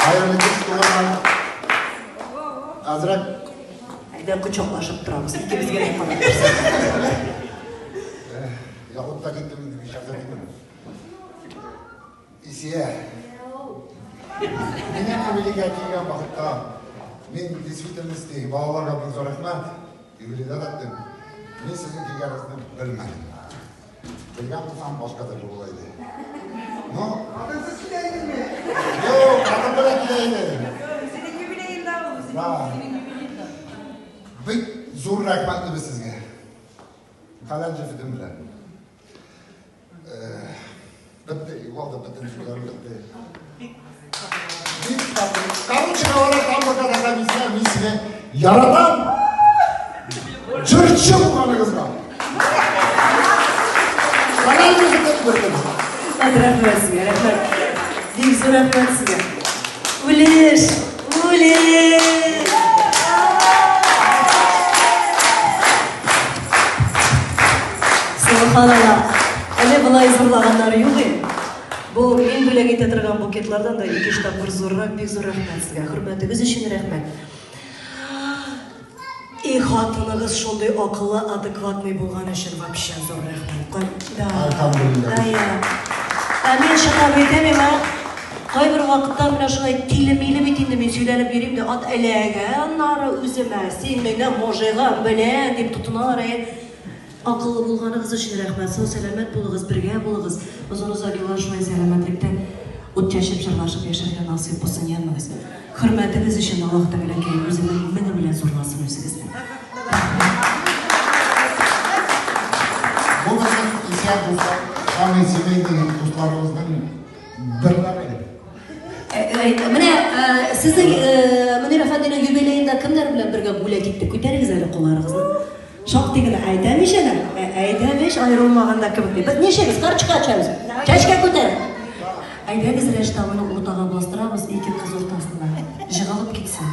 Хәерле кич, туганнар. Азрак Әйдә кочаклашып торабыз, икебезгә дә карап торсын. Ягып та киттем инде, бишәрдә түгел. Исия. Минем юбилейга килгән вакытта мин действительности балаларга бик зур рәхмәт. Юбилейда да әйттем. Мин сезнең килгәнегезне белмәдем. Белгән булсам, башка төрле була иде. Ну, Хатынсыз килә идеңме? Юк, хатын белән килә идем. Синең юбилеенда ул, Да. синең юбилеенда. Бик зур рәхмәтлебез сезгә. Хәләл җефетем белән. Бетте, югалды бөтен сүзләр бетте. Бик татлы. Короче говоря, там пока до комиссия, мин сине яратам. Җырчы булганыгызга. Хәләл җефетем бирдем. Рәхмәт сезгә, рәхмәт. Бик зур рәхмәт сезгә. Үлеш, үлеш. Субханалла. Әле болай зурлаганнары юк инде. Бу мин бүләк итә торган букетлардан да ике-өч тапкыр зуррак, бик зур рәхмәт сезгә. Хөрмәтегез өчен рәхмәт. И хатыныгыз шундый акыллы, адекватный булган өчен вообще зур рәхмәт. Да. Альхамдулилла. Да, я. Ә мин чынлап әйтәм, миңа кайбер вакытта менә шулай тиле-миле бит инде мин сөйләнеп йөрим дә, ат эләгә аннары үземә, син мине мужигым белән дип тотыналар, әйе. Акыллы булганыгыз өчен рәхмәт, сау-сәламәт булыгыз, бергә булыгыз, озын-озак еллар шулай сәламәтлектә ут чәчеп, җырлашып яшәргә насыйп булсын, янмагыз. Хөрмәтегез өчен Аллаһ Тәгаләкәй үзенең меңе белән зурласын үзегезне. Бу безнең исән дуслар, самый семейный дусларыбызның берләре. Менә сезнең Мөнир әфәнденең юбилеенда кемнәр белән бергә гулять иттек? Күтәрегез әле кулларыгызны. Шактый гына әйтәм ич әнә. Әйтәм ич, аерылмаганда кебек ди. Без нишлибез? Карточка ачабыз. Чәчкә күтәр. Әйдәгез, Рәшит абыйны уртага бастырабыз, ике кыз уртасына. Җыгылып китсен.